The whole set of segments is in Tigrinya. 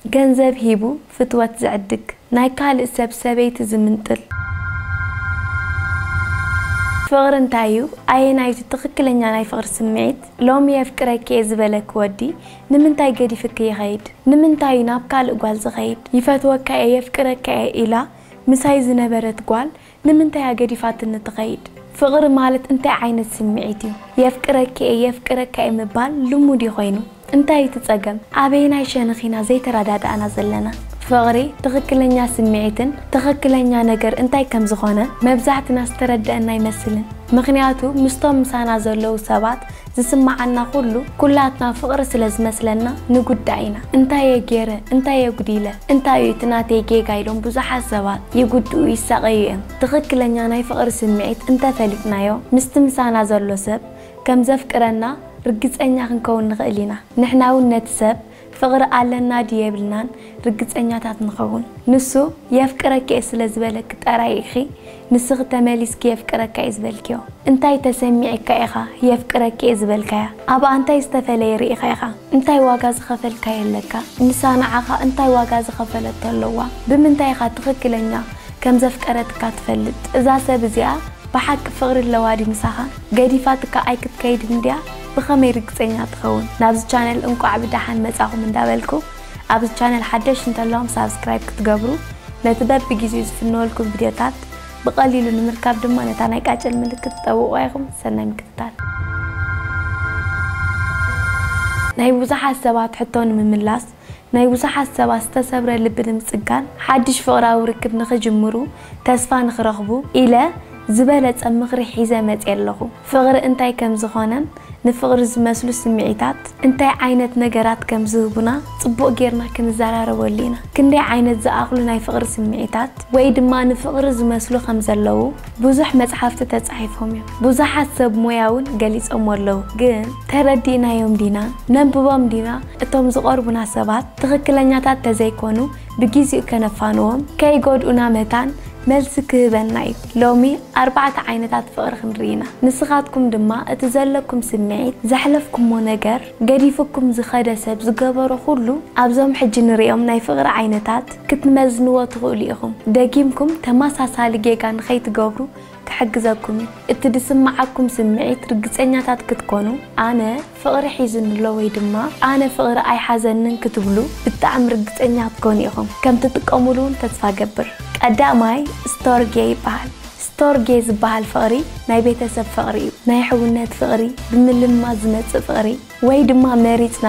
ገንዘብ ሂቡ ፍትወት ዝዕድግ፣ ናይ ካልእ ሰብ ሰበይቲ ዝምንጥል። ፍቕሪ እንታይ እዩ? ኣየናይ እዩ እቲ ትኽክለኛ ናይ ፍቕሪ ስምዒት? ሎሚ የፍቅረኪ እየ ዝበለኪ ወዲ ንምንታይ ገዲፍኪ ይኸይድ? ንምንታይ እዩ ናብ ካልእ ጓል ዝኸይድ? ይፈትወካ እየ፣ የፍቅረካ እየ ኢላ ምሳይ ዝነበረት ጓል ንምንታይ እያ ገዲፋትኒ ትኸይድ? ፍቕሪ ማለት እንታይ ዓይነት ስምዒት እዩ? የፍቅረኪ እየ፣ የፍቅረካ እየ ምባል ልሙድ እዩ ኮይኑ። እንታይ እዩ እቲ ጸገም? ኣበየናይ ሸነኽ ኢና ዘይተረዳዳእና ዘለና? ፍቕሪ ትኽክለኛ ስምዒትን ትኽክለኛ ነገር እንታይ ከም ዝኾነ መብዛሕትና ዝተረደአና ኣይመስልን። ምኽንያቱ ምስቶም ምሳና ዘለዉ ሰባት ዝስምዓና ኩሉ ኩላትና ፍቕሪ ስለ ዝመስለና ንጉዳእ ኢና። እንታይ እየ ገይረ? እንታይ እየ ጉዲለ? እንታይ እዩ እቲ ናተይ ጌጋ? ኢሎም ብዙሓት ሰባት ይጉድኡ፣ ይሳቐዩ እዮም። ትኽክለኛ ናይ ፍቕሪ ስምዒት እንተፈሊጥናዮ ምስቲ ምሳና ዘሎ ሰብ ከም ዘፍቅረና ርግጸኛ ክንከውን ንኽእል ኢና። ንሕና እውን ነቲ ሰብ ፍቕሪ ኣለና ድዩ የብልናን ርግጸኛታት ንኸውን። ንሱ የፍቅረኪ እየ ስለ ዝበለኪ ጥራይ ኢኺ ንስኺ ተመሊስኪ የፍቅረካ እየ ዝበልክዮ። እንታይ ተሰሚዕካ ኢኻ የፍቅረኪ እየ ዝበልካያ? ኣብኣ እንታይ ዝተፈለየ ርኢኻ ኢኻ? እንታይ ዋጋ ዝኸፈልካዮ ኣለካ? ንሳ ንዓኻ እንታይ ዋጋ ዝኸፈለቶ ኣለዋ? ብምንታይ ኢኻ ትኽክለኛ ከም ዘፍቀረትካ ትፈልጥ? እዛ ሰብ እዚኣ ብሓቂ ፍቕሪ ኣለዋ ድዩ ምሳኻ? ገዲፋትካ ኣይክትከይድን ድያ? ብኸመይ ርግጸኛ ትኸውን? ናብዚ ቻነል እንቋዕ ብደሓን መጻኹም እንዳበልኩ፣ ኣብዚ ቻነል ሓደሽ እንተለኹም ሳብስክራይብ ክትገብሩ፣ ነቲ በብግዜኡ ዝፍነወልኩም ቪድዮታት ብቐሊሉ ንምርካብ ድማ ነታ ናይ ቃጭል ምልክት ትጠውቑዋ ኢኹም። ሰናይ ምክትታል። ናይ ብዙሓት ሰባት ሕቶ ንምምላስ፣ ናይ ብዙሓት ሰባት ዝተሰብረ ልቢ ንምጽጋን፣ ሓድሽ ፍቕራዊ ርክብ ንኽጅምሩ፣ ተስፋ ንኽረኽቡ ኢለ ዝበለጸ ምኽሪ ሒዘ መጽየ ኣለኹ። ፍቕሪ እንታይ ከም ዝኾነን ንፍቕሪ ዝመስሉ ስምዒታት እንታይ ዓይነት ነገራት ከም ዝህቡና ጽቡቕ ጌርና ክንዘራረበሉ ኢና። ክንደይ ዓይነት ዝኣኽሉ ናይ ፍቕሪ ስምዒታት ወይ ድማ ንፍቕሪ ዝመስሉ ከም ዘለዉ ብዙሕ መጽሓፍቲ ተጻሒፎም እዮም። ብዙሓት ሰብ ሞያ እውን ገሊጾም ኣለዉ። ግን ተረዲእናዮም ዲና? ነንብቦም ዲና? እቶም ዝቐርቡና ሰባት ትኽክለኛታት ተዘይኮኑ ብግዜኡ ከነፋንዎም፣ ከይጎድኡና መታን መልሲ ክህበና እዩ። ሎሚ ኣርባዕተ ዓይነታት ፍቕሪ ክንርኢ ኢና። ንስኻትኩም ድማ እቲ ዘለኩም ስምዒት፣ ዘሕለፍኩሞ ነገር፣ ገዲፉኩም ዝኸደ ሰብ፣ ዝገበሮ ኩሉ ኣብዞም ሕጂ ንሪኦም ናይ ፍቕሪ ዓይነታት ክትመዝንዎ ትኽእሉ ኢኹም። ደጊምኩም ተመሳሳሊ ጌጋ ንኸይትገብሩ ክሕግዘኩም እዩ። እቲ ዝስምዓኩም ስምዒት ርግጸኛታት ክትኮኑ፣ ኣነ ፍቕሪ ሒዙኒ ኣሎ ወይ ድማ ኣነ ፍቕሪ ኣይሓዘንን ክትብሉ ብጣዕሚ ርግጸኛ ክትኮኑ ኢኹም። ከም ትጥቀሙሉ እውን ተስፋ ገብር። ቀዳማይ ስቶርጌ ይበሃል። ስቶርጌ ዝበሃል ፍቕሪ ናይ ቤተሰብ ፍቕሪ እዩ። ናይ ሕውነት ፍቕሪ፣ ብምልማድ ዝመጽእ ፍቕሪ፣ ወይ ድማ መሪጽና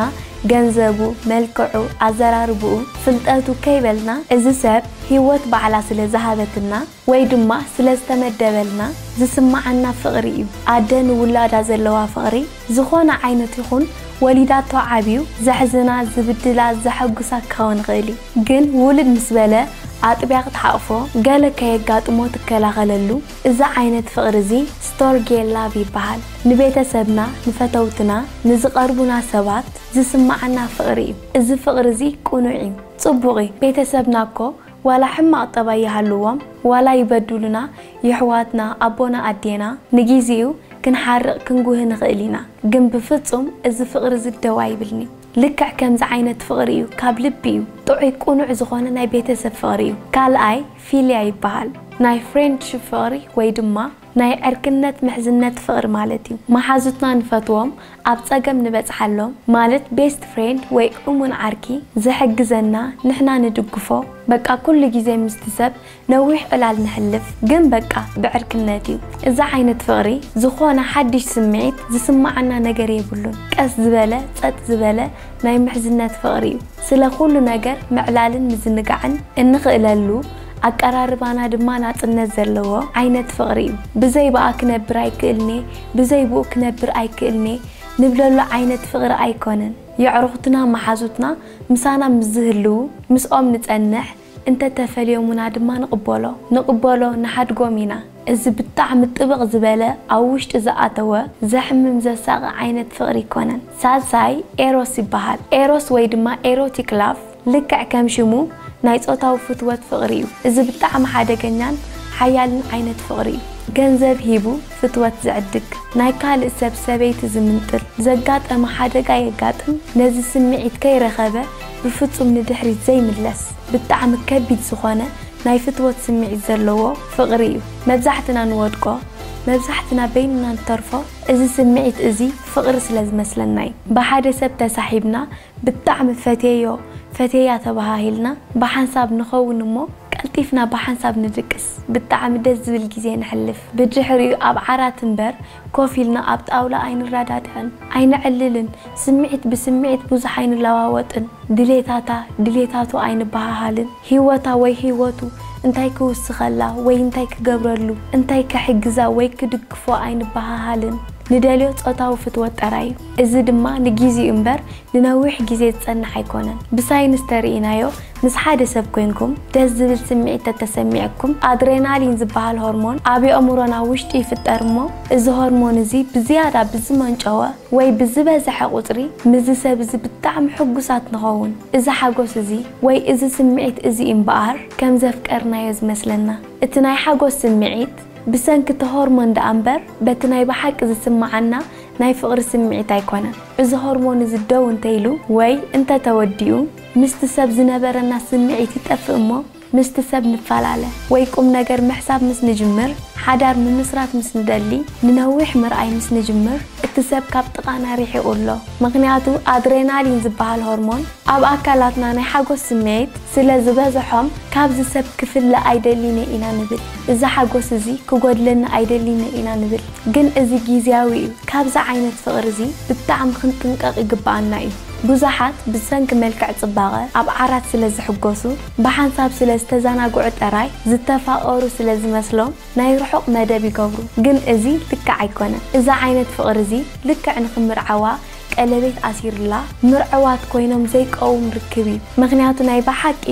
ገንዘቡ፣ መልክዑ፣ ኣዘራርብኡ፣ ፍልጠቱ ከይበልና፣ እዚ ሰብ ህይወት ባዕላ ስለ ዝሃበትና ወይ ድማ ስለ ዝተመደበልና ዝስምዓና ፍቕሪ እዩ። ኣደ ንውላዳ ዘለዋ ፍቕሪ ዝኾነ ዓይነት ይኹን ወሊዳቶ ዓብዩ ዘሕዝና፣ ዝብድላ፣ ዘሐጉሳ ክኸውን ይኽእል እዩ። ግን ውልድ ምስ በለ ኣጥብያ ክትሓቕፎ፣ ገለ ከየጋጥሞ ትከላኸለሉ፣ እዚ ዓይነት ፍቕሪ እዚ ስቶርጌ ላቭ ይበሃል። ንቤተሰብና፣ ንፈተውትና፣ ንዝቐርቡና ሰባት ዝስምዓና ፍቕሪ እዩ። እዚ ፍቕሪ እዚ ቅኑዕ እዩ፣ ጽቡቕ እዩ። ቤተሰብና እኮ ዋላ ሕማቕ ጠባይ ይሃልዎም፣ ዋላ ይበድሉና፣ የሕዋትና፣ ኣቦና፣ ኣዴና፣ ንጊዜኡ ክንሓርቕ ክንጉህ ንኽእል ኢና። ግን ብፍጹም እዚ ፍቕሪ እዚ ደው ኣይብልን'ዩ። ልክዕ ከምዚ ዓይነት ፍቕሪ እዩ፣ ካብ ልቢ እዩ። ጥዑይ ቅኑዕ ዝኾነ ናይ ቤተሰብ ፍቕሪ እዩ። ካልኣይ ፊልያ ይበሃል። ናይ ፍሬንድሺፕ ፍቕሪ ወይ ድማ ናይ ዕርክነት ምሕዝነት ፍቕሪ ማለት እዩ። መሓዙትና ንፈትዎም፣ ኣብ ጸገም ንበጽሓሎም፣ ማለት ቤስት ፍሬንድ ወይ እሙን ዓርኪ፣ ዝሕግዘና፣ ንሕና ንድግፎ፣ በቃ ኩሉ ግዜ ምስቲ ሰብ ነዊሕ ዕላል ነሕልፍ፣ ግን በቃ ብዕርክነት እዩ። እዚ ዓይነት ፍቕሪ ዝኾነ ሓድሽ ስምዒት ዝስምዓና ነገር የብሉን። ቀስ ዝበለ፣ ጸጥ ዝበለ ናይ ምሕዝነት ፍቕሪ እዩ። ስለ ኩሉ ነገር ምዕላልን ምዝንጋዕን እንኽእለሉ፣ ኣቀራርባና ድማ ናጽነት ዘለዎ ዓይነት ፍቕሪ እዩ። ብዘይ ብኣ ክነብር ኣይክእልን'የ፣ ብዘይ ብኡ ክነብር ኣይክእልን'የ ንብለሉ ዓይነት ፍቕሪ ኣይኮነን። የዕሩኽትና፣ መሓዙትና ምሳና ምስ ዝህልዉ፣ ምስኦም ንጸንሕ፣ እንተተፈልዮሙና ድማ ንቕበሎ፣ ንቕበሎ፣ ንሓድጎም ኢና። እዚ ብጣዕሚ ጥብቕ ዝበለ፣ ኣብ ውሽጢ ዝኣተወ፣ ዘሕምም፣ ዘሳቒ ዓይነት ፍቕሪ ኣይኮነን። ሳልሳይ ኤሮስ ይበሃል። ኤሮስ ወይ ድማ ኤሮቲክ ላቭ ልክዕ ከም ሽሙ ናይ ጾታዊ ፍትወት ፍቕሪ እዩ። እዚ ብጣዕሚ ሓደገኛን ሓያልን ዓይነት ፍቕሪ እዩ። ገንዘብ ሂቡ ፍትወት ዝዕድግ፣ ናይ ካልእ ሰብ ሰበይቲ ዝምንጥል፣ ዘጋጠመ ሓደጋ የጋጥም፣ ነዚ ስምዒት ከይረኸበ ብፍጹም ንድሕሪት ዘይምለስ፣ ብጣዕሚ ከቢድ ዝኾነ ናይ ፍትወት ስምዒት ዘለዎ ፍቕሪ እዩ። መብዛሕትና ንወድቆ፣ መብዛሕትና በይንና ንተርፎ፣ እዚ ስምዒት እዚ ፍቕሪ ስለ ዝመስለና እዩ። ብሓደ ሰብ ተሳሒብና፣ ብጣዕሚ ፈትየዮ፣ ፈትየያ ተባሃሂልና፣ ብሓንሳብ ንኸውን እሞ፣ ቀልጢፍና ብሓንሳብ ንድቅስ። ብጣዕሚ ደስ ዝብል ግዜ ነሕልፍ። ብድሕሪኡ ኣብ ዓራት እምበር፣ ኮፍ ኢልና ኣብ ጣውላ ኣይንረዳድዕን፣ ኣይንዕልልን፣ ስምዒት ብስምዒት ብዙሕ ኣይንለዋወጥን። ድሌታታ፣ ድሌታቱ ኣይንበሃሃልን። ህይወታ ወይ ህይወቱ እንታይ ክውስኸላ ወይ እንታይ ክገብረሉ፣ እንታይ ክሕግዛ ወይ ክድግፎ ኣይንበሃሃልን። ንደልዮ ጾታዊ ፍትወት ጥራይ እዩ። እዚ ድማ ንጊዜኡ እምበር ንነዊሕ ግዜ ዝጸንሕ ኣይኮነን። ብሳይንስ ተርኢናዮ፣ ምስ ሓደ ሰብ ኮይንኩም ደስ ዝብል ስምዒት ተተሰሚዐኩም፣ ኣድሬናሊን ዝበሃል ሆርሞን ኣብ የእምሮና ውሽጢ ይፍጠር እሞ፣ እዚ ሆርሞን እዚ ብዝያዳ ብዝመንጨወ ወይ ብዝበዝሐ ቁጽሪ፣ ምስዚ ሰብ እዚ ብጣዕሚ ሕጉሳት ንኸውን። እዚ ሓጎስ እዚ ወይ እዚ ስምዒት እዚ እምበኣር ከም ዘፍቀርናዮ ዝመስለና። እቲ ናይ ሓጎስ ስምዒት ብሰንኪ እቲ ሆርሞን ደኣ እምበር፣ በቲ ናይ ብሓቂ ዝስምዓና ናይ ፍቕሪ ስምዒት ኣይኮነን። እዚ ሆርሞን እዚ ደው እንተኢሉ ወይ እንተተወዲኡ፣ ምስቲ ሰብ ዝነበረና ስምዒት ይጠፍእ እሞ፣ ምስቲ ሰብ ንፈላለ ወይ ቁም ነገር ምሕሳብ ምስ ንጅምር፣ ሓዳር ምምስራት ምስ ንደሊ፣ ንነዊሕ ምርኣይ ምስ ንጅምር፣ እቲ ሰብ ካብ ጥቓና ርሒቑ ኣሎ። ምኽንያቱ ኣድሬናሊን ዝበሃል ሆርሞን ኣብ ኣካላትና ናይ ሓጎስ ስምዒት ስለ ዝበዝሖም፣ ካብዚ ሰብ ክፍለ ኣይደሊን እየ ኢና ንብል። እዚ ሓጎስ እዚ ክጎድለኒ ኣይደሊን እየ ኢና ንብል። ግን እዚ ግዝያዊ እዩ። ካብዚ ዓይነት ፍቕሪ እዚ ብጣዕሚ ክንጥንቀቕ ይግብኣና እዩ። ብዙሓት ብሰንኪ መልክዕ ጽባቐ ኣብ ዓራት ስለ ዝሕጎሱ፣ ብሓንሳብ ስለ ዝተዘናግዑ ጥራይ ዝተፋቐሩ ስለ ዝመስሎም ናይ ርሑቕ መደብ ይገብሩ። ግን እዚ ልክዕ ኣይኮነን። እዚ ዓይነት ፍቕሪ እዚ ልክዕ ንኽምርዓዋ ቀለቤት ኣሲርላ ምርዕዋት ኮይኖም ዘይቀውም ርክብ እዩ። ምኽንያቱ ናይ ብሓቂ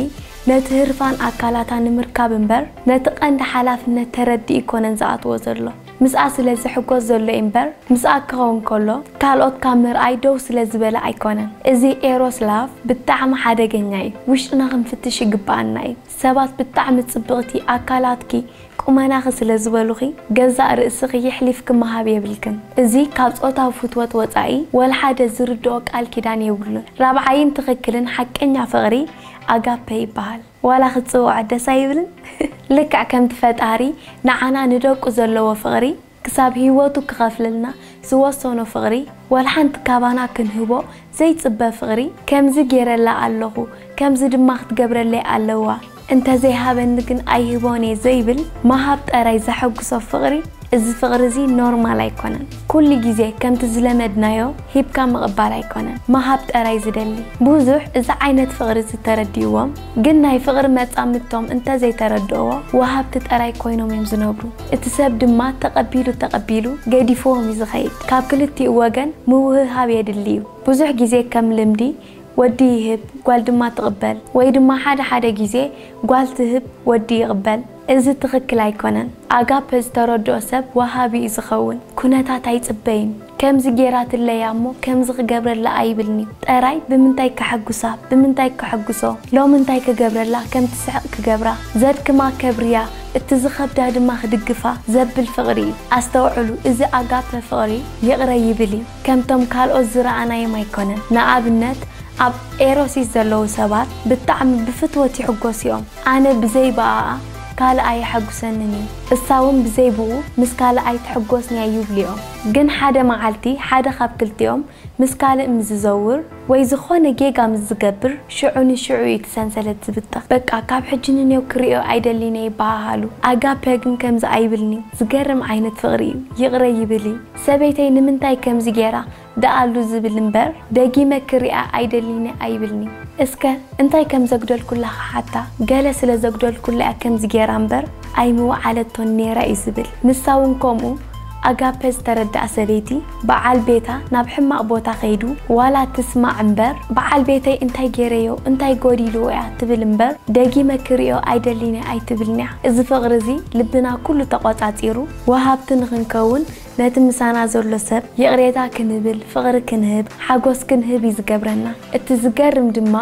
ነቲ ህርፋን ኣካላታ ንምርካብ እምበር ነቲ ቀንዲ ሓላፍነት ተረዲኡ ኣይኮነን ዝኣትዎ ዘሎ። ምስኣ ስለ ዝሕጎስ ዘሎ እዩ እምበር ምስኣ ክኸውን ከሎ ካልኦት ካብ ምርኣይ ደው ስለ ዝበለ ኣይኮነን። እዚ ኤሮስ ላቭ ብጣዕሚ ሓደገኛ እዩ። ውሽጥና ክንፍትሽ ይግብኣና እዩ። ሰባት ብጣዕሚ ጽብቕቲ ኣካላትኪ ቁመናኺ ስለ ዝበሉኺ ገዛእ ርእስኺ የሕሊፍኪ ምሃብ የብልክን። እዚ ካብ ጾታዊ ፍትወት ወጻኢ ወላ ሓደ ዝርድኦ ቃል ኪዳን የብሉን። ራብዓይን ትኽክልን ሓቀኛ ፍቕሪ ኣጋፔ ይበሃል። ዋላ ክትጽውዖ ደስ ኣይብልን? ልክዕ ከምቲ ፈጣሪ ንዓና ንደቁ ዘለዎ ፍቕሪ ክሳብ ህይወቱ ክኸፍለልና ዝወሰኖ ፍቕሪ፣ ወላ ሓንቲ ካባና ክንህቦ ዘይጽበ ፍቕሪ፣ ከምዚ ገይረላ ኣለኹ፣ ከምዚ ድማ ክትገብረለይ ኣለዋ፣ እንተዘይሃበኒ ግን ኣይህቦን እየ ዘይብል፣ ምሃብ ጠራይ ዘሐጉሶ ፍቕሪ፣ እዚ ፍቕሪ እዚ ኖርማል ኣይኮነን። ኩሉ ግዜ ከምቲ ዝለመድናዮ ሂብካ ምቕባል ኣይኮነን፣ ምሃብ ጠራይ ዝደሊ። ብዙሕ እዚ ዓይነት ፍቕሪ ዝተረድእዎም፣ ግን ናይ ፍቕሪ መጻምድቶም እንተዘይተረድእዎ፣ ወሃብቲ ጠራይ ኮይኖም እዮም ዝነብሩ። እቲ ሰብ ድማ ተቐቢሉ ተቐቢሉ ገዲፍዎም እዩ ዝኸይድ። ካብ ክልቲኡ ወገን ምውህሃብ የድሊ እዩ። ብዙሕ ግዜ ከም ልምዲ ወዲ ይህብ፣ ጓል ድማ ትቕበል፣ ወይ ድማ ሓደ ሓደ ግዜ ጓል ትህብ፣ ወዲ ይቕበል። እዚ ትኽክል ኣይኮነን። ኣጋፐ ዝተረድኦ ሰብ ወሃቢ እዩ ዝኸውን። ኩነታት ኣይጽበይን። ከምዚ ጌራትለያ እሞ ከምዚ ክገብረላ ኣይብልን'ዩ። ጠራይ ብምንታይ ከሐጉሳ፣ ብምንታይ ከሐጉሶ፣ ሎሚ እንታይ ክገብረላ፣ ከም ትስሕቕ ክገብራ፣ ዘድክማ ከብርያ፣ እቲ ዝኸብዳ ድማ ክድግፋ ዘብል ፍቕሪ እዩ። ኣስተውዕሉ፣ እዚ ኣጋፐ ፍቕሪ ይቕረ ይብል እዩ። ከምቶም ካልኦት ዝረኣናዮም ኣይኮነን። ንኣብነት፣ ኣብ ኤሮሲስ ዘለዉ ሰባት ብጣዕሚ ብፍትወት ይሕጎሱ እዮም። ኣነ ብዘይ ብኣኣ ካልእ ኣየሐጉሰንን እዩ። እሳ እውን ብዘይ ብኡ ምስ ካልእ ኣይትሕጎስን እያ ይብሉ እዮም። ግን ሓደ መዓልቲ ሓደ ካብ ክልቲኦም ምስ ካልእ ምስ ዝዘውር ወይ ዝኾነ ጌጋ ምስ ዝገብር ሽዑ ንሽዑ እዩ እቲ ሰንሰለት ዝብጠኽ። በቃ ካብ ሕጂ ንኔው ክርእዮ ኣይደልን እየ ይበሃሃሉ። ኣጋፔ ግን ከምዚ ኣይብልን እዩ። ዝገርም ዓይነት ፍቕሪ እዩ። ይቕረ ይብል እዩ። ሰበይተይ ንምንታይ ከምዚ ጌራ ደኣሉ ዝብል እምበር ደጊመ ክሪኣ ኣይደልን እየ ኣይብልን እዩ። እስከ እንታይ ከም ዘጉደልኩላ ክሓታ፣ ገለ ስለ ዘጉደልኩላ እያ ከምዚ ጌራ እምበር ኣይምወዓለቶን ኔራ እዩ ዝብል። ንሳ እውን ከምኡ ኣጋፔ ዝተረድኣ ሰበይቲ በዓል ቤታ ናብ ሕማቕ ቦታ ከይዱ ዋላ ትስማዕ እምበር በዓል ቤተይ እንታይ ጌረዮ እንታይ ጎዲልዎ እያ ትብል እምበር ደጊመ ክሪኦ ኣይደልን እየ ኣይትብልን እያ። እዚ ፍቕሪ እዚ ልብና ኩሉ ተቖጻጺሩ ወሃብቲ ንኽንከውን ነቲ ምሳና ዘሎ ሰብ ይቕሬታ ክንብል፣ ፍቕሪ ክንህብ፣ ሓጎስ ክንህብ እዩ ዝገብረና። እቲ ዝገርም ድማ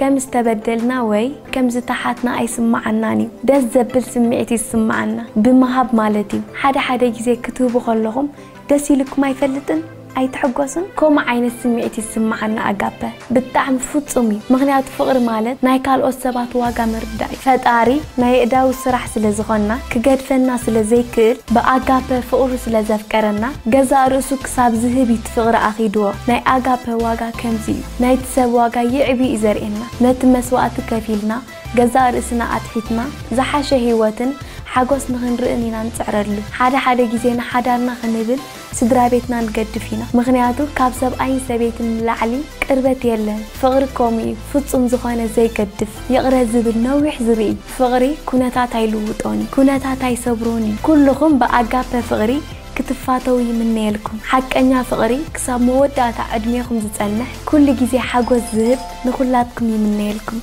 ከም ዝተበደልና ወይ ከም ዝተሓትና ኣይስምዓናን እዩ። ደስ ዘብል ስምዒት ይስምዓና፣ ብምሃብ ማለት እዩ። ሓደ ሓደ ግዜ ክትህቡ ከለኹም ደስ ኢልኩም ኣይፈልጥን? ኣይትሕጎሱን? ከምኡ ዓይነት ስምዒት ይስምዓና ኣጋፐ። ብጣዕሚ ፍጹም እዩ። ምኽንያቱ ፍቕሪ ማለት ናይ ካልኦት ሰባት ዋጋ ምርዳእ እዩ። ፈጣሪ ናይ ኣእዳው ስራሕ ስለ ዝኾንና፣ ክገድፈና ስለ ዘይክእል፣ ብኣጋፐ ፍቕሩ ስለ ዘፍቀረና፣ ገዛእ ርእሱ ክሳብ ዝህብ እዩ እቲ ፍቕሪ ኣኺድዎ። ናይ ኣጋፐ ዋጋ ከምዚ እዩ። ናይቲ ሰብ ዋጋ ይዕቢ እዩ ዘርእየና። ነቲ መስዋእቲ ከፊልና፣ ገዛእ ርእስና ኣትሒትና፣ ዝሓሸ ህይወትን ሓጎስ ንኽንርእን ኢና ንጽዕረሉ። ሓደ ሓደ ግዜ ንሓዳርና ክንብል ስድራ ቤትና ንገድፍ ኢና። ምኽንያቱ ካብ ሰብኣይን ሰበይትን ንላዕሊ ቅርበት የለን። ፍቕሪ ከምኡ እዩ፣ ፍጹም ዝኾነ ዘይገድፍ፣ ይቕረ ዝብል ነዊሕ ዝርኢ። ፍቕሪ ኩነታት ኣይልውጦን እዩ፣ ኩነታት ኣይሰብሮን እዩ። ኩልኹም ብኣጋፐ ፍቕሪ ክትፋተው ይምነየልኩም። ሓቀኛ ፍቕሪ ክሳብ መወዳእታ ዕድሜኹም ዝጸንሕ፣ ኩሉ ግዜ ሓጎስ ዝህብ ንኹላትኩም ይምነየልኩም።